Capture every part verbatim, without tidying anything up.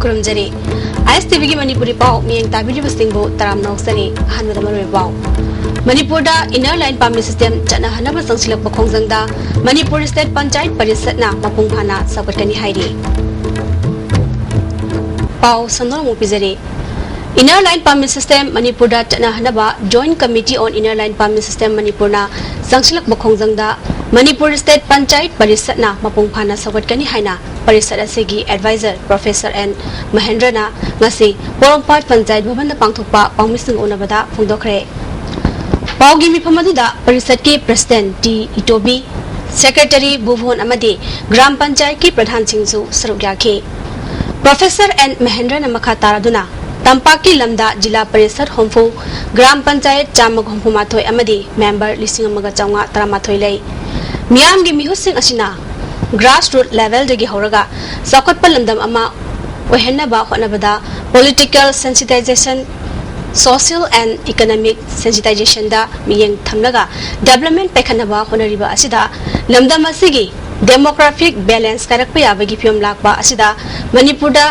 ꯈꯨꯔꯨꯝꯖꯔꯤ꯫ ꯑꯥꯏ ꯑꯦꯁ T ꯚꯤꯒꯤ ꯃꯅꯤꯄꯨꯔꯤ ꯄꯥꯎ ꯃꯤꯠꯌꯦꯡ ꯇꯥꯕꯤꯔꯤꯕꯁꯤꯡꯕꯨ ꯇꯔꯥꯝꯅ ꯑꯣꯛꯆꯔꯤ꯫ ꯑꯍꯥꯟꯕꯗ ꯃꯔꯨꯑꯣꯏꯕ ꯄꯥꯎ꯫ ꯃꯅꯤꯄꯨꯔꯗ Inner Line Permit System ꯆꯠꯅꯍꯟꯅꯕ ꯆꯪꯁꯤꯜꯂꯛꯄ ꯈꯣꯡꯖꯪꯗ ꯃꯅꯤꯄꯨꯔ State Panchayat Parishadꯅ ꯃꯄꯨꯡ ꯐꯥꯅ ꯁꯧꯒꯠꯀꯅꯤ ꯍꯥꯏꯔꯤ꯫ ꯄꯥꯎ ꯁꯟꯗꯣꯛꯅ ꯑꯃꯨꯛ ꯄꯤꯖꯔꯤ꯫ Inner Line Permit System ꯃꯅꯤꯄꯨꯔꯗ ꯆꯠꯅꯍꯟꯅꯕ Joint Committee on Inner Line Permit System ꯃꯅꯤꯄꯨꯔꯅ ꯆꯪꯁꯤꯜꯂꯛꯄ ꯈꯣꯡꯖꯪꯗ ꯃꯅꯤꯄꯨꯔ State Panchayat Parishadꯅ ꯃꯄꯨꯡ ꯐꯥꯅ ꯁꯧꯒꯠꯀꯅꯤ ꯍꯥꯏꯅ ꯄꯔꯤꯁꯠ ꯑꯁꯤꯒꯤ advisor Professor ꯑꯦꯟ ꯃꯍꯦꯟꯗ꯭ꯔꯅ ꯉꯁꯤ ꯄꯣꯔꯣꯝꯄꯥꯠ ꯄꯟꯆꯥꯌꯠ ꯚꯕꯟꯗ ꯄꯥꯡꯊꯣꯛꯄ ꯄꯥꯎꯃꯤꯁꯤꯡꯒ ꯎꯅꯕꯗ ꯐꯣꯡꯗꯣꯛꯈ꯭ꯔꯦ꯫ ꯄꯥꯎꯒꯤ ꯃꯤꯐꯝ ꯑꯗꯨꯗ ꯄꯔꯤꯁꯠꯀꯤ President ꯇꯤ ꯏꯇꯣꯕꯤ, Secretary ꯚꯨꯕꯣꯟ ꯑꯃꯗꯤ ꯒ꯭ꯔꯥꯝ ꯄꯟꯆꯥꯌꯠꯀꯤ ꯄ꯭ꯔꯙꯥꯟꯁꯤꯡꯁꯨ ꯁꯔꯨꯛ ꯌꯥꯈꯤ꯫ Professor ꯑꯦꯟ ꯃꯍꯦꯟꯗ꯭ꯔꯅ ꯃꯈꯥ ꯇꯥꯔꯗꯨꯅ ꯇꯝꯄꯥꯛꯀꯤ ꯂꯝꯗ ꯖꯤꯂꯥ ꯄꯔꯤꯁꯠ ꯍꯨꯝꯐꯨ, ꯒ꯭ꯔꯥꯝ ꯄꯟꯆꯥꯌꯠ ꯆꯥꯝꯃꯒ ꯍꯨꯝꯐꯨ ꯃꯥꯊꯣꯏ ꯑꯃꯗꯤ member ꯂꯤꯁꯤꯡ ꯑꯃꯒ ꯆꯥꯝꯃꯉꯥ ꯇꯔꯥꯃꯥꯊꯣꯏ ꯂꯩ꯫ ꯃꯤꯌꯥꯝꯒꯤ ꯃꯤꯍꯨꯠꯁꯤꯡ ꯑꯁꯤꯅ grassroot levelꯗꯒꯤ ꯍꯧꯔꯒ ꯆꯥꯎꯈꯠꯄ ꯂꯝꯗꯝ ꯑꯃ ꯑꯣꯏꯍꯟꯅꯕ ꯍꯣꯠꯅꯕꯗ political sensitization, social and economic sensitizationꯗ ꯃꯤꯠꯌꯦꯡ ꯊꯝꯂꯒ development ꯄꯥꯏꯈꯠꯅꯕ ꯍꯣꯠꯅꯔꯤꯕ ꯑꯁꯤꯗ ꯂꯝꯗꯝ ꯑꯁꯤꯒꯤ demographic balance ꯀꯥꯏꯔꯛꯄ ꯌꯥꯕꯒꯤ ꯐꯤꯕꯝ ꯂꯥꯛꯄ ꯑꯁꯤꯗ ꯃꯅꯤꯄꯨꯔꯗ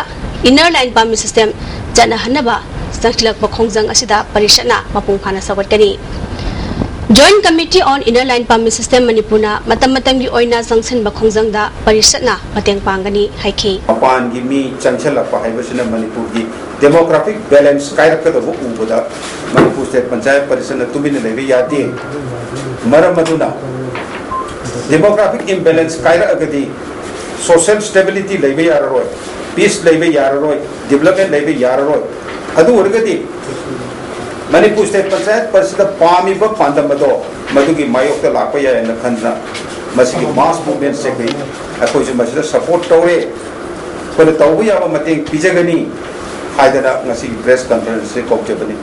Inner Line Permit System ꯆꯠꯅꯍꯟꯅꯕ ꯆꯪꯁꯤꯜꯂꯛꯄ ꯈꯣꯡꯖꯪ ꯑꯁꯤꯗ ꯄꯔꯤꯁꯠꯅ ꯃꯄꯨꯡ ꯐꯥꯅ ꯁꯧꯒꯠꯀꯅꯤ꯫ Joint Committee on Inner Line Permit System ꯃꯅꯤꯄꯨꯔꯅ ꯃꯇꯝ ꯃꯇꯝꯒꯤ ꯑꯣꯏꯅ ꯆꯪꯁꯤꯟꯕ ꯈꯣꯡꯖꯪꯗ ꯄꯔꯤꯁꯠꯅ ꯃꯇꯦꯡ ꯄꯥꯡꯒꯅꯤ ꯍꯥꯏꯈꯤ꯫ ꯃꯄꯥꯟꯒꯤ ꯃꯤ ꯆꯪꯁꯤꯜꯂꯛꯄ ꯍꯥꯏꯕꯁꯤꯅ ꯃꯅꯤꯄꯨꯔꯒꯤ demographic balance ꯀꯥꯏꯔꯛꯀꯗꯕ ꯎꯕꯗ ꯃꯅꯤꯄꯨꯔ State Panchayat Parishadꯅ ꯇꯨꯃꯤꯟꯅ ꯂꯩꯕ ꯌꯥꯗꯦ꯫ ꯃꯔꯝ ꯑꯗꯨꯅ demographic imbalance ꯀꯥꯏꯔꯛꯑꯒꯗꯤ social stability ꯂꯩꯕ ꯌꯥꯔꯔꯣꯏ, peace ꯂꯩꯕ ꯌꯥꯔꯔꯣꯏ, development ꯂꯩꯕ ꯌꯥꯔꯔꯣꯏ꯫ ꯑꯗꯨ ꯑꯣꯏꯔꯒꯗꯤ ꯃꯅꯤꯄꯨꯔ State Panchayat Parishadꯅ ꯄꯥꯝꯃꯤꯕ ꯄꯥꯟꯗꯝ ꯑꯗꯣ ꯃꯗꯨꯒꯤ ꯃꯥꯌꯣꯛꯇ ꯂꯥꯛꯄ ꯌꯥꯏ ꯍꯥꯏꯅ ꯈꯟꯗꯨꯅ ꯃꯁꯤꯒꯤ mass movementꯁꯦ ꯑꯩꯈꯣꯏ, ꯑꯩꯈꯣꯏꯁꯨ ꯃꯁꯤꯗ support ꯇꯧꯔꯦ꯫ ꯑꯩꯈꯣꯏꯅ ꯇꯧꯕ ꯌꯥꯕ ꯃꯇꯦꯡ ꯄꯤꯖꯒꯅꯤ ꯍꯥꯏꯗꯅ ꯉꯁꯤꯒꯤ press conferenceꯁꯦ ꯀꯧꯖꯕꯅꯤ꯫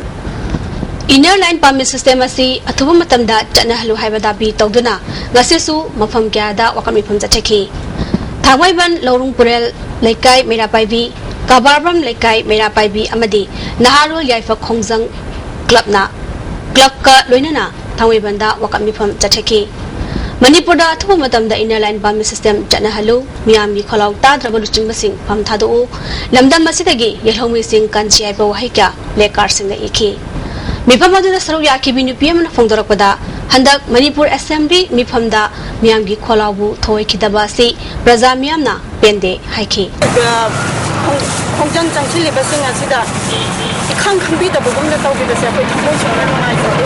Inner Line Permit System ꯑꯁꯤ ꯑꯊꯨꯕ ꯃꯇꯝꯗ ꯆꯠꯅꯍꯜꯂꯨ ꯍꯥꯏꯕ ꯗꯥꯕꯤ ꯇꯧꯗꯨꯅ ꯉꯁꯤꯁꯨ ꯃꯐꯝ ꯀꯌꯥꯗ ꯋꯥꯀꯠ ꯃꯤꯐꯝ ꯆꯠꯊꯈꯤ꯫ ꯊꯥꯡꯃꯩꯕꯟ ꯂꯧꯔꯨꯡ ꯄꯨꯔꯦꯜ ꯂꯩꯀꯥꯏ ꯃꯩꯔꯥ ꯄꯥꯏꯕꯤ, ꯀꯕꯥꯔꯕꯝ ꯂꯩꯀꯥꯏ ꯃꯩꯔꯥ ꯄꯥꯏꯕꯤ ꯑꯃꯗꯤ ꯅꯍꯥꯔꯣꯜ ꯌꯥꯏꯐ ꯈꯣꯡꯖꯪ clubꯅ, clubꯀ ꯂꯣꯏꯅꯅ ꯊꯥꯡꯃꯩꯕꯟꯗ ꯋꯥꯀꯠ ꯃꯤꯐꯝ ꯆꯠꯊꯈꯤ꯫ ꯃꯅꯤꯄꯨꯔꯗ ꯑꯊꯨꯕ ꯃꯇꯝꯗ Inner Line Permit System ꯆꯠꯅꯍꯜꯂꯨ, ꯃꯤꯌꯥꯝꯒꯤ ꯈꯣꯜꯂꯥꯎ ꯇꯥꯗ꯭ꯔꯕ ꯂꯨꯆꯤꯡꯕꯁꯤꯡ ꯐꯝ ꯊꯥꯗꯣꯛꯎ, ꯂꯝꯗꯝ ꯑꯁꯤꯗꯒꯤ ꯌꯦꯜꯍꯧꯃꯤꯁꯤꯡ ꯀꯟꯁꯤ ꯍꯥꯏꯕ ꯋꯥꯍꯩ ꯀꯌꯥ placard ꯁꯤꯡꯗ ꯏꯈꯤ꯫ ꯃꯤꯐꯝ ꯑꯗꯨꯗ ꯁꯔꯨꯛ ꯌꯥꯈꯤꯕꯤ ꯅꯨꯄꯤ ꯑꯃꯅ ꯐꯣꯡꯗꯣꯔꯛꯄꯗ, ꯍꯟꯗꯛ ꯃꯅꯤꯄꯨꯔ Assembly ꯃꯤꯐꯝꯗ ꯃꯤꯌꯥꯝꯒꯤ ꯈꯣꯜꯂꯥꯎꯕꯨ ꯊꯧꯑꯣꯏꯈꯤꯗꯕ ꯑꯁꯤ ꯄ꯭ꯔꯖꯥ ꯃꯤꯌꯥꯝꯅ ꯄꯦꯟꯗꯦ ꯍꯥꯏꯈꯤ꯫ ꯑ, ꯈꯣꯡ-, ꯈꯣꯡꯖꯪ ꯆꯪꯁꯤꯜꯂꯤꯕꯁꯤꯡ ꯑꯁꯤꯗ ꯏꯈꯪ ꯈꯪꯕꯤꯗꯕꯒꯨꯝꯅ ꯇꯧꯕꯤꯕꯁꯦ ꯑꯩꯈꯣꯏ ꯊꯃꯣꯏ ꯁꯦꯡꯅ ꯅꯨꯡꯉꯥꯏꯖꯗꯦ꯫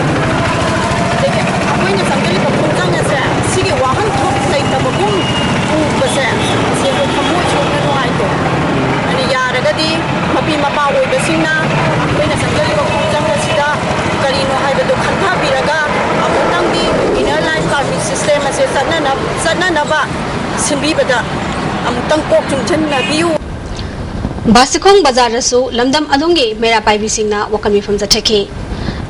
ꯑꯗꯒꯤ ꯑꯩꯈꯣꯏꯅ ꯆꯪꯖꯔꯤꯕ ꯈꯣꯡꯖꯪ ꯑꯁꯦ ꯁꯤꯒꯤ ꯋꯥꯍꯟꯊꯣꯛ ꯂꯩꯇꯕꯒꯨꯝ ꯎꯕꯁꯦ, ꯁꯤ ꯑꯩꯈꯣꯏ ꯊꯃꯣꯏ ꯁꯦꯡꯅ ꯅꯨꯡꯉꯥꯏꯇꯦ꯫ ꯑꯗꯨꯅ ꯌꯥꯔꯒꯗꯤ ꯃꯄꯤ ꯃꯄꯥ ꯑꯣꯏꯕꯁꯤꯡꯅ ꯑꯩꯈꯣꯏꯅ ꯆꯪꯖꯔꯤꯕ ꯈꯣꯡꯖꯪ ꯑꯁꯤꯗ ꯀꯔꯤꯅꯣ ꯍꯥꯏꯕꯗꯨ ꯈꯟꯊꯕꯤꯔꯒ ꯑꯃꯨꯛꯇꯪꯗꯤ Inner Line Permit System ꯑꯁꯦ ꯆꯠꯅꯅ-, ꯆꯠꯅꯅꯕ ꯁꯤꯟꯕꯤꯕꯗ ꯑꯃꯨꯛꯇꯪ ꯀꯣꯛ ꯆꯨꯡꯁꯤꯟꯅꯕꯤꯌꯨ꯫ ꯕꯥꯁꯤꯈꯣꯡ ꯕꯖꯥꯔꯗꯁꯨ ꯂꯝꯗꯝ ꯑꯗꯣꯝꯒꯤ ꯃꯩꯔꯥ ꯄꯥꯏꯕꯤꯁꯤꯡꯅ ꯋꯥꯀꯠ ꯃꯤꯐꯝ ꯆꯠꯊꯈꯤ꯫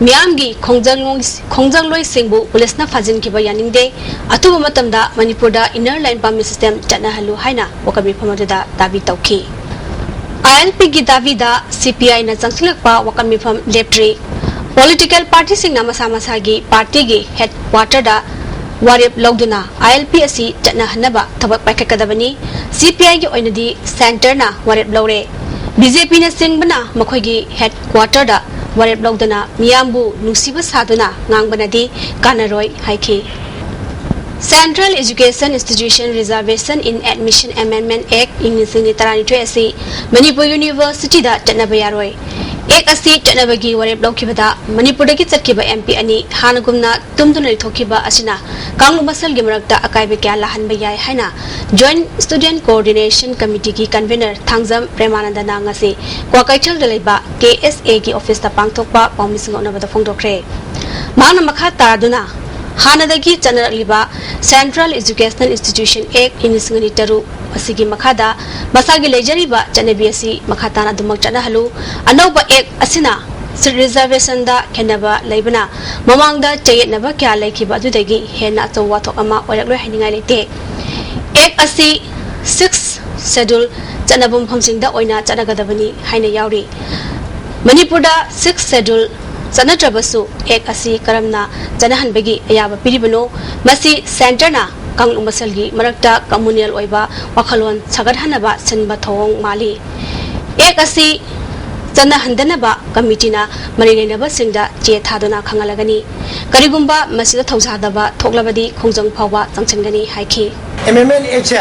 ꯃꯤꯌꯥꯝꯒꯤ ꯈꯣꯡꯖꯪꯂꯣꯏ-, ꯈꯣꯡꯖꯪꯂꯣꯏꯁꯤꯡꯕꯨ ꯄꯨꯂꯤꯁꯅ ꯐꯥꯖꯤꯟꯈꯤꯕ ꯌꯥꯅꯤꯡꯗꯦ, ꯑꯊꯨꯕ ꯃꯇꯝꯗ ꯃꯅꯤꯄꯨꯔꯗ Inner Line Permit System ꯆꯠꯅꯍꯜꯂꯨ ꯍꯥꯏꯅ ꯋꯥꯀꯠ ꯃꯤꯐꯝ ꯑꯗꯨꯗ ꯗꯥꯕꯤ ꯇꯧꯈꯤ꯫ ILP ꯒꯤ ꯗꯥꯕꯤꯗ CPI ꯅ ꯆꯪꯁꯤꯜꯂꯛꯄ ꯋꯥꯀꯠ ꯃꯤꯐꯝ ꯂꯦꯞꯇ꯭ꯔꯤ꯫ Political party ꯁꯤꯡꯅ ꯃꯁꯥ ꯃꯁꯥꯒꯤ party ꯒꯤ headquarter ꯗ ꯋꯥꯔꯦꯞ ꯂꯧꯗꯨꯅ ILP ꯑꯁꯤ ꯆꯠꯅꯍꯟꯅꯕ ꯊꯕꯛ ꯄꯥꯏꯈꯠꯀꯗꯕꯅꯤ꯫ CPI ꯒꯤ ꯑꯣꯏꯅꯗꯤ centre ꯅ ꯋꯥꯔꯦꯞ ꯂꯧꯔꯦ꯫ BJP ꯅꯆꯤꯡꯕꯅ ꯃꯈꯣꯏꯒꯤ headquarter ꯗ ꯋꯥꯔꯦꯞ ꯂꯧꯗꯅ ꯃꯤꯌꯥꯝꯕꯨ ꯅꯨꯡꯁꯤꯕ ꯁꯥꯗꯨꯅ ꯉꯥꯡꯕꯅꯗꯤ ꯀꯥꯟꯅꯔꯣꯏ ꯍꯥꯏꯈꯤ꯫ Central Education Institution Reservation in Admission Amendment Act ꯏꯪ ꯂꯤꯁꯤꯡ ꯑꯅꯤ ꯇꯔꯥꯅꯤꯊꯣꯏ ꯑꯁꯤ ꯃꯅꯤꯄꯨꯔ University ꯗ ꯆꯠꯅꯕ ꯌꯥꯔꯣꯏ꯫ Act ꯑꯁꯤ ꯆꯠꯅꯕꯒꯤ ꯋꯥꯔꯦꯞ ꯂꯧꯈꯤꯕꯗ ꯃꯅꯤꯄꯨꯔꯗꯒꯤ ꯆꯠꯈꯤꯕ MP ꯑꯅꯤ ꯍꯥꯟꯅꯒꯨꯝꯅ ꯇꯨꯝꯗꯨꯅ ꯂꯩꯊꯣꯛꯈꯤꯕ ꯑꯁꯤꯅ ꯀꯥꯡꯂꯨꯞ ꯃꯁꯦꯜꯒꯤ ꯃꯔꯛꯇ ꯑꯀꯥꯏꯕ ꯀꯌꯥ ꯂꯥꯛꯍꯟꯕ ꯌꯥꯏ ꯍꯥꯏꯅ Joint Student Coordination Committee ꯒꯤ convener ꯊꯥꯡꯖꯝ ꯄ꯭ꯔꯦꯃꯥꯅꯟꯗꯅ ꯉꯁꯤ ꯀ꯭ꯋꯥꯀꯩꯊꯦꯜꯗ ꯂꯩꯕ KSA ꯒꯤ office ꯇ ꯄꯥꯡꯊꯣꯛꯄ ꯄꯥꯎꯃꯤꯁꯤꯡ ꯎꯠꯅꯕꯗ ꯐꯣꯡꯗꯣꯛꯈ꯭ꯔꯦ꯫ ꯃꯍꯥꯛꯅ ꯃꯈꯥ ꯇꯥꯗꯨꯅ ꯍꯥꯟꯅꯗꯒꯤ ꯆꯠꯅꯔꯛꯂꯤꯕ Central Educational Institution Act ꯏꯪ ꯂꯤꯁꯤꯡ ꯑꯅꯤ ꯇꯔꯨꯛ ꯑꯁꯤꯒꯤ ꯃꯈꯥꯗ ꯃꯁꯥꯒꯤ ꯂꯩꯖꯔꯤꯕ ꯆꯠꯅꯕꯤ ꯑꯁꯤ ꯃꯈꯥ ꯇꯥꯅ ꯑꯗꯨꯃꯛ ꯆꯠꯅꯍꯜꯂꯨ꯫ ꯑꯅꯧꯕ act ꯑꯁꯤꯅ seat reservation ꯗ ꯈꯦꯠꯅꯕ ꯂꯩꯕꯅ ꯃꯃꯥꯡꯗ ꯆꯌꯦꯠꯅꯕ ꯀꯌꯥ ꯂꯩꯈꯤꯕ ꯑꯗꯨꯗꯒꯤ ꯍꯦꯟꯅ ꯑꯆꯧꯕ ꯋꯥꯊꯣꯛ ꯑꯃ ꯑꯣꯏꯔꯛꯂꯣꯏ ꯍꯥꯏꯅꯤꯡꯉꯥꯏ ꯂꯩꯇꯦ꯫ Act ꯑꯁꯤ Sixth Schedule ꯆꯠꯅꯕ ꯃꯐꯝꯁꯤꯡꯗ ꯑꯣꯏꯅ ꯆꯠꯅꯒꯗꯕꯅꯤ ꯍꯥꯏꯅ ꯌꯥꯎꯔꯤ꯫ ꯃꯅꯤꯄꯨꯔꯗ Sixth Schedule ꯆꯠꯅꯗ꯭ꯔꯕꯁꯨ ꯑꯦꯛ ꯑꯁꯤ ꯀꯔꯝꯅ ꯆꯠꯅꯍꯟꯕꯒꯤ ꯑꯌꯥꯕ ꯄꯤꯔꯤꯕꯅꯣ? ꯃꯁꯤ ꯁꯦꯟꯇꯔꯅ ꯀꯥꯡꯂꯨꯞ ꯃꯁꯦꯜꯒꯤ ꯃꯔꯛꯇ ꯀꯝꯃꯨꯅꯦꯜ ꯑꯣꯏꯕ ꯋꯥꯈꯜꯂꯣꯟ ꯁꯥꯒꯠꯍꯟꯅꯕ ꯁꯤꯟꯕ ꯊꯧꯑꯣꯡ ꯃꯥꯜꯂꯤ꯫ ꯑꯦꯛ ꯑꯁꯤ ꯆꯠꯅꯍꯟꯗꯅꯕ ꯀꯃꯤꯇꯤꯅ ꯃꯔꯤ ꯂꯩꯅꯕꯁꯤꯡꯗ ꯆꯦ ꯊꯥꯗꯨꯅ ꯈꯪꯍꯜꯂꯒꯅꯤ꯫ ꯀꯔꯤꯒꯨꯝꯕ ꯃꯁꯤꯗ ꯊꯧꯁꯥꯗꯕ ꯊꯣꯛꯂꯕꯗꯤ ꯈꯣꯡꯖꯪ ꯐꯥꯎꯕ ꯆꯪꯁꯤꯟꯒꯅꯤ ꯍꯥꯏꯈꯤ꯫ ꯑꯦꯝ ꯑꯦꯝ ꯑꯦꯟ ꯑꯦꯛꯁꯦ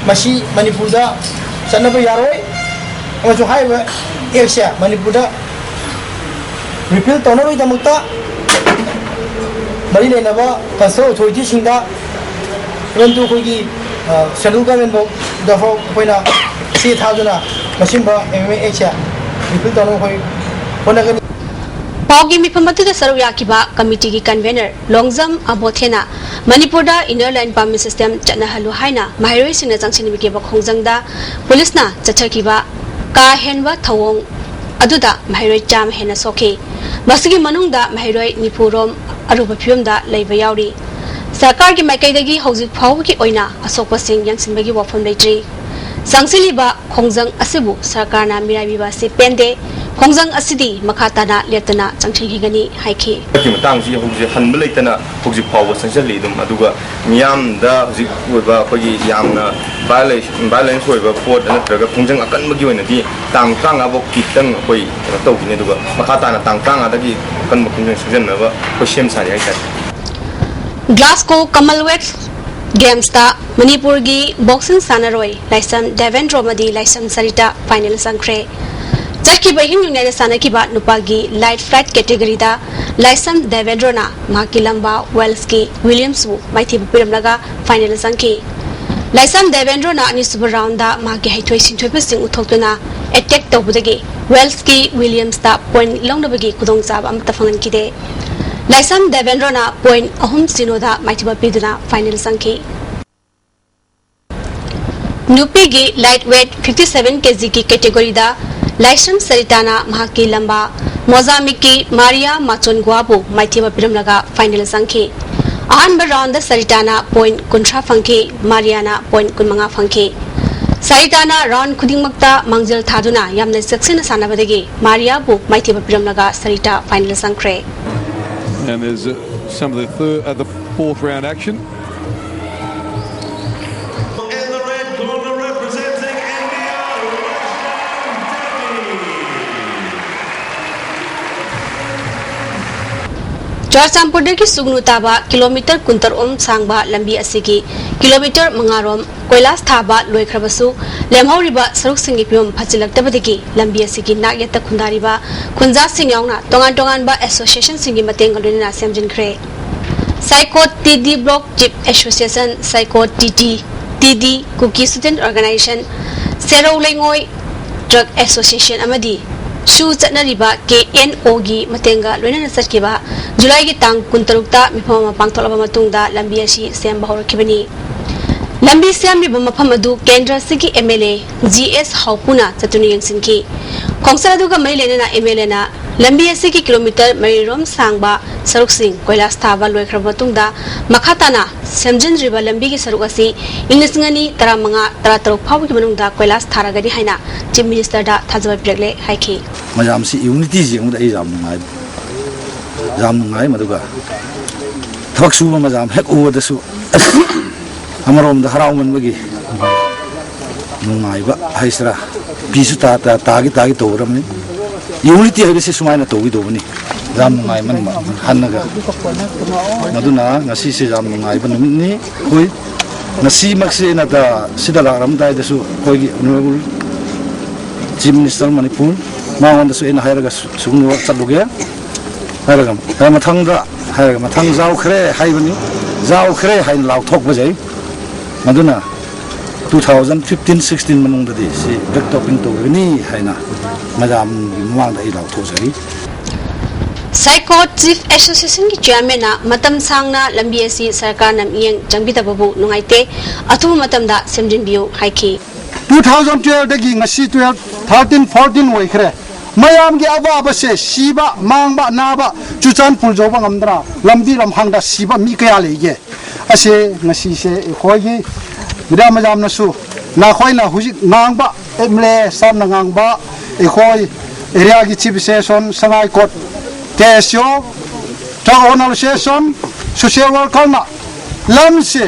ꯃꯁꯤ ꯃꯅꯤꯄꯨꯔꯗ ꯆꯠꯅꯕ ꯌꯥꯔꯣꯏ, ꯑꯃꯁꯨꯡ ꯍꯥꯏꯔꯤꯕ ꯑꯦꯛꯁꯦ ꯃꯅꯤꯄꯨꯔꯗ ꯔꯤꯄꯤꯜ ꯇꯧꯅꯕꯒꯤꯗꯃꯛꯇ ꯃꯔꯤ ꯂꯩꯅꯕ ꯀꯟꯁꯔꯟ ꯑꯣꯊꯣꯔꯤꯇꯤꯁꯤꯡꯗ, even to ꯑꯩꯈꯣꯏꯒꯤ ꯁꯦꯟꯇ꯭ꯔꯦꯜ ꯒꯚꯔꯟꯃꯦꯟꯐꯥꯎꯗꯐꯥꯎ ꯑꯩꯈꯣꯏꯅ ꯆꯦ ꯊꯥꯗꯨꯅ ꯃꯁꯤꯒꯨꯝꯕ ꯑꯦꯝ ꯑꯦꯝ ꯑꯦ ꯑꯦꯛꯁꯦ ꯔꯤꯄꯤꯜ ꯇꯧꯅꯕ ꯑꯩꯈꯣꯏ ꯍꯣꯠꯅꯒꯅꯤ꯫ ꯄꯥꯎꯒꯤ ꯃꯤꯐꯝ ꯑꯗꯨꯗ ꯁꯔꯨꯛ ꯌꯥꯈꯤꯕ ꯀꯃꯤꯇꯤꯒꯤ ꯀꯟꯚꯦꯅꯔ ꯂꯣꯡꯖꯝ ꯑꯕꯣꯊꯦꯅ ꯃꯅꯤꯄꯨꯔꯗ ꯏꯟꯅꯔ ꯂꯥꯏꯟ ꯄꯥꯔꯃꯤꯠ ꯁꯤꯁꯇꯦꯝ ꯆꯠꯅꯍꯜꯂꯨ ꯍꯥꯏꯅ ꯃꯍꯩꯔꯣꯏꯁꯤꯡꯅ ꯆꯪꯁꯤꯟꯕꯤꯈꯤꯕ ꯈꯣꯡꯖꯪꯗ ꯄꯨꯂꯤꯁꯅ ꯆꯠꯊꯈꯤꯕ ꯀꯥ ꯍꯦꯟꯕ ꯊꯧꯑꯣꯡ ꯑꯗꯨꯗ ꯃꯍꯩꯔꯣꯏ ꯆꯥꯝꯃ ꯍꯦꯟꯅ ꯁꯣꯛꯈꯤ꯫ ꯃꯁꯤꯒꯤ ꯃꯅꯨꯡꯗ ꯃꯍꯩꯔꯣꯏ ꯅꯤꯐꯨ ꯔꯣꯝ ꯑꯔꯨꯕ ꯐꯤꯕꯝꯗ ꯂꯩꯕ ꯌꯥꯎꯔꯤ꯫ ꯁꯔꯀꯥꯔꯒꯤ ꯃꯥꯏꯀꯩꯗꯒꯤ ꯍꯧꯖꯤꯛ ꯐꯥꯎꯕꯒꯤ ꯑꯣꯏꯅ ꯑꯁꯣꯛꯄꯁꯤꯡ ꯌꯦꯡꯁꯤꯟꯕꯒꯤ ꯋꯥꯐꯝ ꯂꯩꯇ꯭ꯔꯤ꯫ ꯆꯪꯁꯤꯜꯂꯤꯕ ꯈꯣꯡꯖꯪ ꯑꯁꯤꯕꯨ ꯁꯔꯀꯥꯔꯅ ꯃꯤꯔꯥꯏꯕꯤꯕ ꯑꯁꯤ ꯄꯦꯟꯗꯦ꯫ ꯈꯣꯡꯖꯪ ꯑꯁꯤꯗꯤ ꯃꯈꯥ ꯇꯥꯅ ꯂꯦꯞꯇꯅ ꯆꯪꯁꯤꯟꯈꯤꯒꯅꯤ ꯍꯥꯏꯈꯤ꯫ ꯍꯟꯗꯛꯀꯤ ꯃꯇꯥꯡꯁꯤ ꯍꯧꯖꯤꯛ ꯍꯟꯕ ꯂꯩꯇꯅ ꯍꯧꯖꯤꯛ ꯐꯥꯎꯕ ꯆꯪꯁꯤꯜꯂꯤ ꯑꯗꯨꯝ꯫ ꯑꯗꯨꯒ ꯃꯤꯌꯥꯝꯗ ꯍꯧꯖꯤꯛ ꯑꯣꯏꯕ ꯑꯩꯈꯣꯏꯒꯤ ꯌꯥꯝꯅ ꯚꯥꯏꯑꯣꯂꯦꯟꯁ ꯑꯣꯏꯕ ꯄꯣꯠ ꯅꯠꯇ꯭ꯔꯒ ꯈꯣꯡꯖꯪ ꯑꯀꯟꯕꯒꯤ ꯑꯣꯏꯅꯗꯤ ꯇꯥꯡ ꯇꯔꯥꯃꯉꯥꯐꯥꯎ ꯈꯤꯇꯪ ꯑꯩꯈꯣꯏ ꯀꯩꯅꯣ ꯇꯧꯈꯤꯅꯤ꯫ ꯑꯗꯨꯒ ꯃꯈꯥ ꯇꯥꯅ ꯇꯥꯡ ꯇꯔꯥꯃꯉꯥꯗꯒꯤ ꯑꯀꯟꯕ ꯈꯣꯡꯖꯪ ꯁꯤꯖꯤꯟꯅꯕ ꯑꯩꯈꯣꯏ ꯁꯦꯝ ꯁꯥꯔꯤ ꯍꯥꯏꯇꯥꯔꯦ꯫ ꯒ꯭ꯂꯥꯁꯀꯣ ꯀꯃꯜꯋꯦꯜꯊ ꯒꯦꯝꯁꯇ ꯃꯅꯤꯄꯨꯔꯒꯤ ꯕꯣꯛꯁꯤꯡ ꯁꯥꯟꯅꯔꯣꯏ ꯂꯥꯏꯁ꯭ꯔꯝ ꯗꯦꯕꯦꯟꯗ꯭ꯔꯣ ꯑꯃꯗꯤ ꯂꯥꯏꯁ꯭ꯔꯝ ꯁꯔꯤꯇꯥ ꯐꯥꯏꯅꯦꯜ ꯆꯪꯈ꯭ꯔꯦ꯫ ꯆꯠꯈꯤꯕ ꯏꯍꯤꯡ ꯅꯣꯡꯌꯥꯏꯗ ꯁꯥꯟꯅꯈꯤꯕ ꯅꯨꯄꯥꯒꯤ ꯂꯥꯏꯠ ꯐ꯭ꯂꯥꯏꯠ ꯀꯦꯇꯦꯒꯣꯔꯤꯗ ꯂꯥꯏꯁ꯭ꯔꯝ ꯗꯦꯕꯦꯟꯗ꯭ꯔꯣꯅ ꯃꯍꯥꯛꯀꯤ ꯂꯝꯕꯥ ꯋꯦꯜꯁꯀꯤ ꯋꯤꯂꯤꯌꯝꯁꯕꯨ ꯃꯥꯏꯊꯤꯕ ꯄꯤꯔꯝꯂꯒ ꯐꯥꯏꯅꯦꯜ ꯆꯪꯈꯤ꯫ ꯂꯥꯏꯁ꯭ꯔꯝ ꯗꯦꯕꯦꯟꯗ꯭ꯔꯣꯅ ꯑꯅꯤꯁꯨꯕ ꯔꯥꯎꯟꯗ ꯃꯍꯥꯛꯀꯤ ꯍꯩꯊꯣꯏ ꯁꯤꯡꯊꯣꯏꯕꯁꯤꯡ ꯎꯠꯊꯣꯛꯇꯨꯅ ꯑꯦꯇꯦꯛ ꯇꯧꯕꯗꯒꯤ ꯋꯦꯜꯁꯀꯤ ꯋꯤꯂꯤꯌꯝꯁꯇ ꯄꯣꯏꯟꯠ ꯂꯧꯅꯕꯒꯤ ꯈꯨꯗꯣꯡꯆꯥꯕ ꯑꯃꯠꯇ ꯐꯪꯍꯟꯈꯤꯗꯦ꯫ ꯂꯥꯏꯁ꯭ꯔꯝ ꯗꯦꯕꯦꯟꯗ꯭ꯔꯣꯅ ꯄꯣꯏꯟꯠ ꯑꯍꯨꯝ ꯁꯤꯅꯣꯗ ꯃꯥꯏꯊꯤꯕ ꯄꯤꯗꯨꯅ ꯐꯥꯏꯅꯦꯜ ꯆꯪꯈꯤ꯫ ꯅꯨꯄꯤꯒꯤ ꯂꯥꯏꯠ ꯋꯦꯠ ꯐꯤꯐꯇꯤ ꯁꯚꯦꯟ ꯀꯦꯖꯤꯒꯤ ꯀꯦꯇꯦꯒꯣꯔꯤꯗ ꯂꯥꯏꯁ꯭ꯔꯝ ꯁꯔꯤꯇꯥꯅ ꯃꯍꯥꯛꯀꯤ ꯂꯝꯕꯥ ꯃꯣꯖꯥꯃꯤꯛꯀꯤ ꯃꯥꯔꯤꯌꯥ ꯃꯥꯆꯣꯟꯒꯨꯋꯥꯕꯨ ꯃꯥꯏꯊꯤꯕ ꯄꯤꯔꯝꯂꯒ ꯐꯥꯏꯅꯦꯜ ꯆꯪꯈꯤ꯫ ꯑꯍꯥꯟꯕ ꯔꯥꯎꯟꯗ ꯁꯔꯤꯇꯥꯅ ꯄꯣꯏꯟꯠ ꯀꯨꯟꯊ꯭ꯔꯥ ꯐꯪꯈꯤ, ꯃꯥꯔꯤꯌꯥꯅ ꯄꯣꯏꯟꯠ ꯀꯨꯟꯃꯉꯥ ꯐꯪꯈꯤ꯫ ꯁꯥꯔꯤꯇꯥꯅ ꯔꯥꯎꯟ ꯈꯨꯗꯤꯡꯃꯛꯇ ꯃꯥꯡꯖꯤꯜ ꯊꯥꯗꯨꯅ ꯌꯥꯝꯅ ꯆꯦꯛꯁꯤꯟꯅ ꯁꯥꯟꯅꯕꯗꯒꯤ ꯃꯥꯔꯤꯌꯥꯕꯨ ꯃꯥꯏꯊꯤꯕ ꯄꯤꯔꯝꯂꯒ ꯁꯥꯔꯤꯇꯥ ꯐꯥꯏꯅꯦꯜ ꯆꯪꯈ꯭ꯔꯦ꯫ And there's uh, some of the third, uh, the fourth round action. In the red corner representing India, Rajnan Demi. ꯆꯨꯔꯆꯥꯟꯄꯨꯔꯗꯒꯤ ꯁꯨꯒꯅꯨ ꯇꯥꯕ ꯀꯤꯂꯣꯃꯤꯇꯔ ꯀꯨꯟꯇꯔꯨꯛ ꯁꯥꯡꯕ ꯂꯝꯕꯤ ꯑꯁꯤꯒꯤ ꯀꯤꯂꯣꯃꯤꯇꯔ ꯃꯉꯥ ꯔꯣꯝ ꯀꯣꯏꯂꯥꯁ ꯊꯥꯕ ꯂꯣꯏꯈ꯭ꯔꯕꯁꯨ, ꯂꯦꯝꯍꯧꯔꯤꯕ ꯁꯔꯨꯛꯁꯤꯡꯒꯤ ꯐꯤꯕꯝ ꯐꯠꯆꯤꯜꯂꯛꯇꯕꯗꯒꯤ ꯂꯝꯕꯤ ꯑꯁꯤꯒꯤ ꯅꯥꯛ ꯌꯦꯠꯇ ꯈꯨꯟꯗꯥꯔꯤꯕ ꯈꯨꯟꯖꯥꯁꯤꯡ ꯌꯥꯎꯅ ꯇꯣꯉꯥꯟ ꯇꯣꯉꯥꯟꯕ ꯑꯦꯁꯣꯁꯤꯌꯦꯁꯟꯁꯤꯡꯒꯤ ꯃꯇꯦꯡꯒ ꯂꯣꯏꯅꯅ ꯁꯦꯝꯖꯤꯟꯈ꯭ꯔꯦ꯫ Saikot T D block chief association, Saikot T T, T D, Kuki student organisation, Serou ꯂꯩꯉꯣꯏ ꯇ꯭ꯔꯛ ꯑꯦꯁꯣꯁꯤꯌꯦꯁꯟ ꯑꯃꯗꯤ ꯁꯨ ꯆꯠꯅꯔꯤꯕ ꯀꯦ ꯑꯦꯟ ꯑꯣꯒꯤ ꯃꯇꯦꯡꯒ ꯂꯣꯏꯅꯅ ꯆꯠꯈꯤꯕ ꯖꯨꯂꯥꯏꯒꯤ ꯇꯥꯡ ꯀꯨꯟꯇꯔꯨꯛꯇ ꯃꯤꯐꯝ ꯑꯃ ꯄꯥꯡꯊꯣꯛꯂꯕ ꯃꯇꯨꯡꯗ ꯂꯝꯕꯤ ꯑꯁꯤ ꯁꯦꯝꯕ ꯍꯧꯔꯛꯈꯤꯕꯅꯤ꯫ ꯂꯝꯕꯤ ꯁꯦꯝꯂꯤꯕ ꯃꯐꯝ ꯑꯗꯨ ꯀꯦꯟꯗ꯭ꯔ ꯑꯁꯤꯒꯤ ꯑꯦꯝ ꯑꯦꯜ ꯑꯦ ꯖꯤ ꯑꯦꯁ ꯍꯥꯎꯄꯨꯅ ꯆꯠꯇꯨꯅ ꯌꯦꯡꯁꯤꯟꯈꯤ꯫ ꯈꯣꯡꯆꯠ ꯑꯗꯨꯒ ꯃꯔꯤ ꯂꯩꯅꯅ ꯑꯦꯝ ꯑꯦꯜ ꯑꯦꯅ ꯂꯝꯕꯤ ꯑꯁꯤꯒꯤ ꯀꯤꯂꯣꯃꯤꯇꯔ ꯃꯔꯤꯔꯣꯝ ꯁꯥꯡꯕ ꯁꯔꯨꯛꯁꯤꯡ ꯀꯣꯏꯂꯥꯁ ꯊꯥꯕ ꯂꯣꯏꯈ꯭ꯔꯕ ꯃꯇꯨꯡꯗ ꯃꯈꯥ ꯇꯥꯅ ꯁꯦꯝꯖꯤꯟꯗ꯭ꯔꯤꯕ ꯂꯝꯕꯤꯒꯤ ꯁꯔꯨꯛ ꯑꯁꯤ ꯏꯪ ꯂꯤꯁꯤꯡ ꯑꯅꯤ ꯇꯔꯥꯃꯉꯥ ꯇꯔꯥꯇꯔꯨꯛ ꯐꯥꯎꯕꯒꯤ ꯃꯅꯨꯡꯗ ꯀꯣꯏꯂꯥꯁ ꯊꯥꯔꯒꯅꯤ ꯍꯥꯏꯅ ꯆꯤꯐ ꯃꯤꯅꯤꯁꯇꯔꯗ ꯊꯥꯖꯕ ꯄꯤꯔꯛꯂꯦ ꯍꯥꯏꯈꯤ꯫ ꯃꯌꯥꯝꯁꯤ ꯌꯨꯅꯤꯇꯤꯁꯤ ꯌꯦꯡꯕꯗ ꯑꯩ ꯌꯥꯝ ꯅꯨꯡꯉꯥꯏ, ꯌꯥꯝ ꯅꯨꯡꯉꯥꯏ꯫ ꯃꯗꯨꯒ ꯊꯕꯛ ꯁꯨꯕ ꯃꯌꯥꯝ ꯍꯦꯛ ꯎꯕꯗꯁꯨ ꯑꯃꯔꯣꯝꯗ ꯍꯔꯥꯎꯃꯟꯕꯒꯤ ꯅꯨꯡꯉꯥꯏꯕ ꯍꯥꯏꯁꯤꯔꯥ, ꯄꯤꯁꯨ ꯇꯥ-, ꯇꯥ-, ꯇꯥꯒꯤ ꯇꯥꯒꯤ ꯇꯧꯔꯕꯅꯤ꯫ ꯌꯨꯅꯤꯇꯤ ꯍꯥꯏꯕꯁꯤ ꯁꯨꯃꯥꯏꯅ ꯇꯧꯒꯗꯧꯕꯅꯤ꯫ ꯌꯥꯝ ꯅꯨꯡꯉꯥꯏꯃꯟꯕ ꯍꯟꯅꯒ꯫ ꯃꯗꯨꯅ ꯉꯁꯤꯁꯦ ꯌꯥꯝ ꯅꯨꯡꯉꯥꯏꯕ ꯅꯨꯃꯤꯠꯅꯤ꯫ ꯑꯩꯈꯣꯏ ꯉꯁꯤꯃꯛꯁꯦ ꯑꯩꯅ ꯗ-, ꯁꯤꯗ ꯂꯥꯛꯂꯝꯗꯥꯏꯗꯁꯨ ꯑꯩꯈꯣꯏꯒꯤ ꯑꯣꯅꯔꯦꯕꯜ ꯆꯤꯐ ꯃꯤꯅꯤꯁꯇꯔ ꯃꯅꯤꯄꯨꯔ, ꯃꯉꯣꯟꯗꯁꯨ ꯑꯩꯅ ꯍꯥꯏꯔꯒ ꯁꯨ-, ꯁꯨꯒꯅꯨ ꯆꯠꯂꯨꯒꯦ ꯍꯥꯏꯔꯒ, ꯑ, ꯃꯊꯪꯗ ꯍꯥꯏꯔꯒ, ꯃꯊꯪ ꯌꯥꯎꯈ꯭ꯔꯦ ꯍꯥꯏꯕꯅꯤ, ꯌꯥꯎꯈ꯭ꯔꯦ ꯍꯥꯏꯅ ꯂꯥꯎꯊꯣꯛꯄꯁꯦ꯫ ꯃꯗꯨꯅ two thousand fifteen sixteen ꯃꯅꯨꯡꯗꯗꯤ ꯁꯤ ꯕ꯭ꯂꯦꯛ ꯇꯣꯞꯄꯤꯡ ꯇꯧꯒꯅꯤ ꯍꯥꯏꯅ ꯃꯌꯥꯝꯒꯤ ꯃꯃꯥꯡꯗ ꯑꯩ ꯂꯥꯎꯊꯣꯛꯆꯔꯤ꯫ ꯁꯥꯏꯀꯣꯠ ꯆꯤꯐ ꯑꯦꯁꯣꯁꯤꯌꯦꯁꯟꯒꯤ ꯆꯤꯌꯔꯃꯦꯟꯅ ꯃꯇꯝ ꯁꯥꯡꯅ ꯂꯝꯕꯤ ꯑꯁꯤ ꯁꯔꯀꯥꯔꯅ ꯃꯤꯠꯌꯦꯡ ꯆꯪꯕꯤꯗꯕꯕꯨ ꯅꯨꯡꯉꯥꯏꯇꯦ, ꯑꯊꯨꯕ ꯃꯇꯝꯗ ꯁꯦꯝꯖꯤꯟꯕꯤꯌꯨ ꯍꯥꯏꯈꯤ꯫ Two thousand twelve ꯗꯒꯤ ꯉꯁꯤ twelve, thirteen, fourteen ꯑꯣꯏꯈ꯭ꯔꯦ꯫ ꯃꯌꯥꯝꯒꯤ ꯑꯋꯥꯕꯁꯦ, ꯁꯤꯕ, ꯃꯥꯡꯕ, ꯅꯥꯕ, ꯆꯨꯔꯆꯥꯟꯄꯨꯔ ꯌꯧꯕ ꯉꯝꯗꯅ ꯂꯝꯕꯤ ꯂꯝꯍꯥꯡꯗ ꯁꯤꯕ ꯃꯤ ꯀꯌꯥ ꯂꯩꯒꯦ? ꯑꯁꯦ ꯉꯁꯤꯁꯦ ꯑꯩꯈꯣꯏꯒꯤ ꯃꯤꯗꯤꯌꯥ ꯃꯌꯥꯝꯅꯁꯨ ꯅꯈꯣꯏꯅ ꯍꯧꯖꯤꯛ ꯉꯥꯡꯕ, ꯑꯦꯝ ꯑꯦꯜ ꯑꯦ ꯁꯥꯔꯅ ꯉꯥꯡꯕ, ꯑꯩꯈꯣꯏ ꯑꯦꯔꯤꯌꯥꯒꯤ ꯆꯤꯐ ꯑꯦꯁꯣꯁꯤꯌꯦꯁꯟ, ꯁꯉꯥꯏ ꯀꯣꯔꯠ, ꯀꯦ ꯑꯦꯁ ꯑꯣ, ꯇ꯭ꯔꯛ ꯑꯣꯅꯔ ꯑꯦꯁꯣꯁꯤꯌꯦꯁꯟ, ꯁꯣꯁꯤꯌꯦꯜ ꯋꯥꯔꯀꯔꯅ ꯂꯝꯁꯦ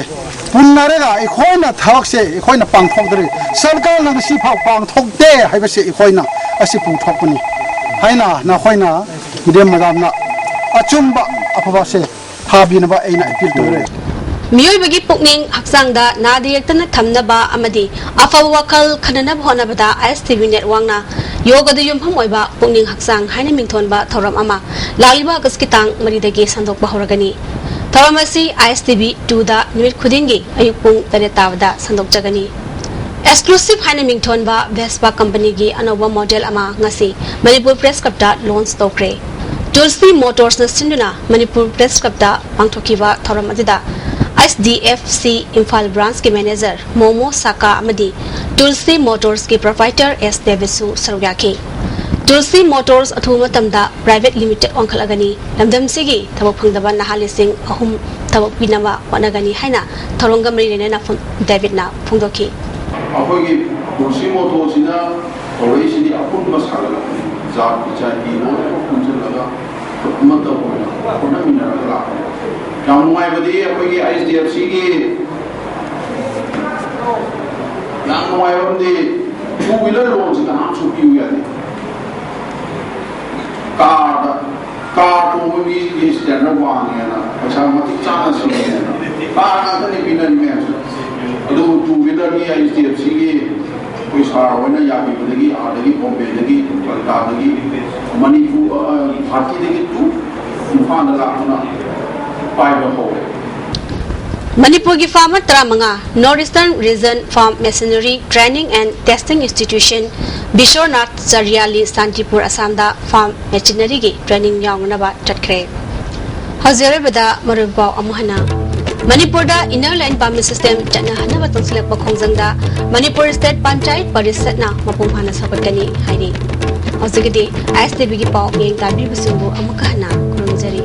ꯄꯨꯟꯅꯔꯒ ꯑꯩꯈꯣꯏꯅ ꯊꯕꯛꯁꯦ ꯑꯩꯈꯣꯏꯅ ꯄꯥꯡꯊꯣꯛꯇ꯭ꯔꯤ꯫ ꯁꯔꯀꯥꯔꯅ ꯉꯁꯤ ꯐꯥꯎ ꯄꯥꯡꯊꯣꯛꯇꯦ ꯍꯥꯏꯕꯁꯦ ꯑꯩꯈꯣꯏꯅ ꯑꯁꯤ ꯄꯨꯊꯣꯛꯄꯅꯤ ꯍꯥꯏꯅ ꯅꯈꯣꯏꯅ ꯃꯦꯗꯥꯝꯅ ꯑꯆꯨꯝꯕ ꯑꯐꯕꯁꯦ ꯊꯥꯕꯤꯅꯕ ꯑꯩꯅ ꯑꯄꯤꯜ ꯇꯧꯔꯦ꯫ ꯃꯤꯑꯣꯏꯕꯒꯤ ꯄꯨꯛꯅꯤꯡ ꯍꯛꯆꯥꯡꯗ ꯅꯥꯗ ꯌꯦꯛꯇꯅ ꯊꯝꯅꯕ ꯑꯃꯗꯤ ꯑꯐꯕ ꯋꯥꯈꯜ ꯈꯟꯅꯅꯕ ꯍꯣꯠꯅꯕꯗ ꯑꯥꯏ ꯑꯦꯁ ꯇꯤ ꯚꯤ ꯅꯦꯠꯋꯥꯔꯛꯅ ꯌꯣꯒꯗ ꯌꯨꯝꯐꯝ ꯑꯣꯏꯕ ꯄꯨꯛꯅꯤꯡ ꯍꯛꯆꯥꯡ ꯍꯥꯏꯅ ꯃꯤꯡꯊꯣꯟꯕ ꯊꯧꯔꯝ ꯑꯃ ꯂꯥꯛꯂꯤꯕ ꯑꯥꯒꯁꯀꯤ ꯇꯥꯡ ꯃꯔꯤꯗꯒꯤ ꯁꯟꯗꯣꯛꯄ ꯍꯧꯔꯒꯅꯤ꯫ ꯊꯧꯔꯝ ꯑꯁꯤ ꯑꯥꯏ ꯑꯦꯁ ꯇꯤ ꯚꯤ ꯇꯨꯗ ꯅꯨꯃꯤꯠ ꯈꯨꯗꯤꯡꯒꯤ ꯑꯌꯨꯛ ꯄꯨꯡ ꯇꯔꯦꯠ ꯇꯥꯕꯗ ꯁꯟꯗꯣꯛꯆꯒꯅꯤ꯫ ꯑꯦꯛꯁꯀ꯭ꯂꯨꯁꯤꯚ ꯍꯥꯏꯅ ꯃꯤꯡꯊꯣꯟꯕ ꯚꯦꯁꯄꯥ ꯀꯝꯄꯅꯤꯒꯤ ꯑꯅꯧꯕ ꯃꯣꯗꯦꯜ ꯑꯃ ꯉꯁꯤ ꯃꯅꯤꯄꯨꯔ ꯄ꯭ꯔꯦꯁ ꯀ꯭ꯂꯕꯇ ꯂꯣꯟꯆ ꯇꯧꯈ꯭ꯔꯦ꯫ ꯇꯨꯜꯁꯤ ꯃꯣꯇꯣꯔꯁꯅ ꯁꯤꯟꯗꯨꯅ ꯃꯅꯤꯄꯨꯔ ꯄ꯭ꯔꯦꯁ ꯀ꯭ꯂꯕꯇ ꯄꯥꯡꯊꯣꯛꯈꯤꯕ ꯊꯧꯔꯝ ꯑꯁꯤꯗ H D F C Imphal ꯕ꯭ꯔꯥꯟꯆꯀꯤ ꯃꯦꯅꯦꯖꯔ ꯃꯣꯃꯣ ꯁꯥꯀꯥ ꯑꯃꯗꯤ ꯇꯨꯜꯁꯤ ꯃꯣꯇꯣꯔꯁꯀꯤ ꯄ꯭ꯔꯣꯄꯥꯏꯇꯔ ꯑꯦꯁ ꯗꯦꯕꯤꯠꯁꯨ ꯁꯔꯨꯛ ꯌꯥꯈꯤ꯫ ꯇꯨꯜꯁꯤ ꯃꯣꯇꯣꯔꯁ ꯑꯊꯨꯕ ꯃꯇꯝꯗ ꯄ꯭ꯔꯥꯏꯚꯦꯠ ꯂꯤꯃꯤꯇꯦꯗ ꯑꯣꯟꯈꯠꯂꯒꯅꯤ꯫ ꯂꯝꯗꯝꯁꯤꯒꯤ ꯊꯕꯛ ꯐꯪꯗꯕ ꯅꯍꯥ ꯂꯤꯁꯤꯡ ꯑꯍꯨꯝ ꯊꯕꯛ ꯄꯤꯅꯕ ꯍꯣꯠꯅꯒꯅꯤ ꯍꯥꯏꯅ ꯊꯧꯔꯝꯒ ꯃꯔꯤ ꯂꯩꯅꯅ ꯗꯦꯕꯤꯠꯅ ꯐꯣꯡꯗꯣꯛꯈꯤ꯫ ꯑꯩꯈꯣꯏꯒꯤ ꯇꯨꯜꯁꯤ ꯃꯣꯇꯣꯔꯁꯤꯅ ꯇꯧꯔꯛꯏꯁꯤꯗꯤ ꯑꯄꯨꯟꯕ ꯁꯥꯒꯠꯂꯛꯄꯅꯤ꯫ ꯖꯥꯠꯀꯤ ꯖꯥꯇꯤ ꯂꯣꯏꯅꯃꯛ ꯄꯨꯟꯁꯤꯜꯂꯒ ꯑꯃꯠꯇ ꯑꯣꯏꯅ ꯍꯣꯠꯅꯃꯤꯟꯅꯔꯒ ꯂꯥꯛꯄꯅꯤ꯫ ꯌꯥꯝ ꯅꯨꯡꯉꯥꯏꯕꯗꯤ ꯑꯩꯈꯣꯏꯒꯤ ꯑꯩꯆ ꯗꯤ ꯑꯦꯐ ꯁꯤꯒꯤ ꯌꯥꯝ ꯅꯨꯡꯉꯥꯏꯕ ꯑꯃꯗꯤ ꯇꯨ ꯋꯤꯂꯔ ꯂꯣꯟꯁꯤ ꯀꯅꯥꯝꯁꯨ ꯄꯤꯌꯨ ꯌꯥꯗꯦ꯫ ꯀꯥꯔꯗ ꯀꯥꯔ ꯇꯣꯡꯕ ꯃꯤꯒꯤ ꯁ꯭ꯇꯦꯟꯗꯔꯗ ꯋꯥꯡꯉꯦꯅ ꯄꯩꯁꯥ ꯃꯇꯤꯛ ꯆꯥꯅ ꯁꯤꯡꯉꯦꯅ ꯀꯥꯔ ꯉꯥꯛꯇꯅꯤ ꯄꯤꯅꯔꯤ ꯃꯌꯥꯝꯁꯦ꯫ ꯑꯗꯨꯕꯨ ꯇꯨ ꯋꯤꯂꯔꯒꯤ ꯑꯩꯆ ꯗꯤ ꯑꯦꯐ ꯁꯤꯒꯤ ꯑꯩꯈꯣꯏ ꯁꯥꯔ ꯍꯣꯏꯅ ꯌꯥꯕꯤꯕꯗꯒꯤ ꯑꯥꯗꯒꯤ ꯕꯣꯝꯕꯦꯗꯒꯤ ꯀꯜꯀꯇꯥꯗꯒꯤ ꯃꯅꯤꯄꯨꯔ ꯒꯨꯍꯥꯇꯤꯗꯒꯤ ꯇꯨ ꯏꯝꯐꯥꯜꯗ ꯂꯥꯛꯇꯨꯅ ꯄꯥꯏꯕ ꯍꯧꯔꯦ꯫ ꯃꯅꯤꯄꯨꯔꯒꯤ ꯐꯥꯔꯃꯔ ꯇꯔꯥꯃꯉꯥ North Eastern Region Farm Machinery Training and Testing Institution, Biswanath Chariali, Shantipur, ꯑꯁꯥꯝꯗ ꯐꯥꯔꯝ ꯃꯦꯆꯤꯅꯔꯤꯒꯤ ꯇ꯭ꯔꯦꯅꯤꯡ ꯌꯥꯎꯅꯅꯕ ꯆꯠꯈ꯭ꯔꯦ꯫ ꯍꯧꯖꯤꯛ ꯑꯔꯣꯏꯕꯗ ꯃꯔꯨꯑꯣꯏꯕ ꯄꯥꯎ ꯑꯃꯨꯛ ꯍꯟꯅ꯫ ꯃꯅꯤꯄꯨꯔꯗ Inner Line Permit System ꯆꯠꯅꯍꯟꯅꯕ ꯆꯪꯁꯤꯜꯂꯛꯄ ꯈꯣꯡꯖꯪꯗ ꯃꯅꯤꯄꯨꯔ ꯁ꯭ꯇꯦꯠ ꯄꯟꯆꯥꯌꯠ ꯄꯔꯤꯁꯠꯅ ꯃꯄꯨꯡ ꯐꯥꯅ ꯁꯧꯒꯠꯀꯅꯤ ꯍꯥꯏꯔꯤ꯫ ꯍꯧꯖꯤꯛꯀꯤꯗꯤ ꯑꯥꯏ ꯑꯦꯁ ꯇꯤ ꯚꯤꯒꯤ ꯄꯥꯎ ꯃꯤꯠꯌꯦꯡ ꯇꯥꯕꯤꯕꯁꯤꯡꯕꯨ ꯑꯃꯨꯛꯀ ꯍꯟꯅ ꯈꯨꯔꯨꯝꯖꯔꯤ꯫